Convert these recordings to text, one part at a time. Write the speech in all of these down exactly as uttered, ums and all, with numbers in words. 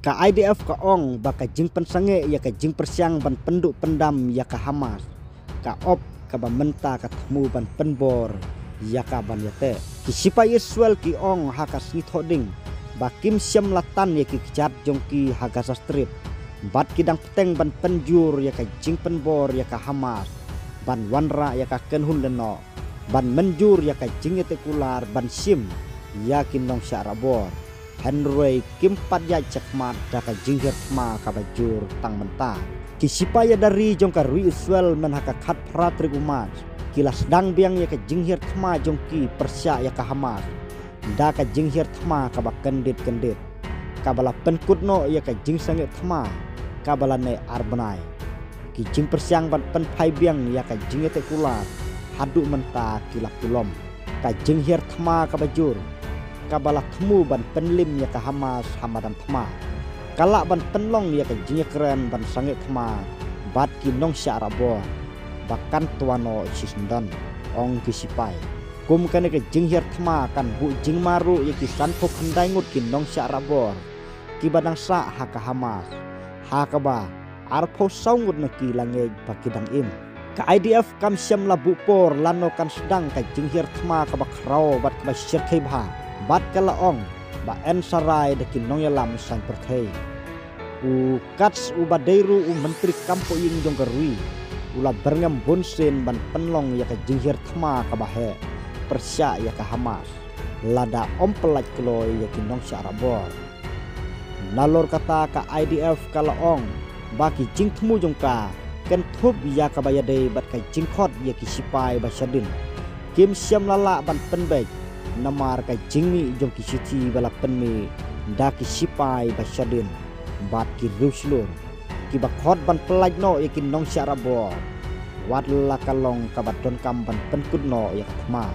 Ka I D F ka ong ba ka jingpynsangeh ïa ka jingpyrshang ban pynduh pyndam ïa ka Hamas ka op kaba mynta ka thmu ban pynbor ïa ka ban ïateh. Ki sipai Israel ki ong ha ka sngi Thohdieng ba kim shym la tan ïa ki kjat jong ki ha Gaza Strip bad ki dang bteng ban pynjur ïa ka jingpynbor ïa ka Hamas ban wanrah ïa ka kynhun lehnoh ban mynjur ïa ka jingïateh kular ban shim ïa ki nongshah rahbor. Hynrei kim pat ïaid shakhmat da ka jinghiar thma kaba jur tang mynta. Ki sipai ïada ri jong ka ri Israel mynha ka khatphra tarik u March ki la sdang biang ïa ka jinghiar thma jong ki pyrshah ïa ka Hamas da ka jinghiar thma kaba kyndit kyndit kaba la pynkut noh ïa ka jingsangeh thma kaba la neh ar bnai. Ki jingpyrshang ban pynphai biang ïa ka jingïateh kular haduh mynta ki la pulom. Ka jinghiar thma kaba jur kaba la thmu ban pynlim ïa ka Hamas ha madan thma ka lah ban pynlong ïa ka jingïakren ban sangeh thma bad ki nongshah rahbor ba kan twa noh shisyndon, ong ki sipai. Kum kane ka jinghiar thma kan buh jingma ruh ïa ki sanphew khyndai ngut ki nongshah rahbor kiba dang sah ha ka Hamas, ha kaba arphew saw ngut na ki la ngeit ba ki dang im. Ka I D F kam shym la buh por lano kan sdang ka jinghiar thma kaba khraw bad kaba shyrkhei bha bad ka la ong ba yn sarai da ki nongïalam saiñ pyrthei. U Katz uba dei ruh u myntri kam pohïing jong ka ri u la byrngem bunsien ban pynlong ïa ka jinghiar thma kaba heh pyrshah ïa ka Hamas lada ym pyllait kloi ïa ki nongshah rahbor. Nalor kata ka I D F ka la ong ba ki jingthmu jong ka kynthup ïa kaba ïadei bad ka jingkhot ïa ki sipai ba shadien kim shym la lah ban pynbeit namar ka jingmih jong ki shithi ba la pynmih da ki sipai ba shadien bad ki riewshlur kiba khot ban pyllait noh ïa ki nongshah rahbor. Wat la ka long kaba donkam ban pynkut noh ïa ka thma,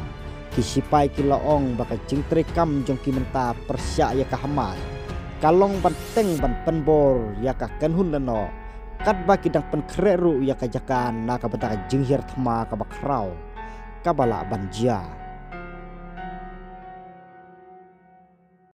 ki sipai ki la ong ba ka jingtreikam jong ki mynta pyrshah ïa ka Hamas ka long ban teng ban pynbor ïa ka kynhun lehnoh katba ki dang pynkhreh ruh ïa ka jaka na ka bynta ka jinghiar thma kaba khraw kaba lah ban jia.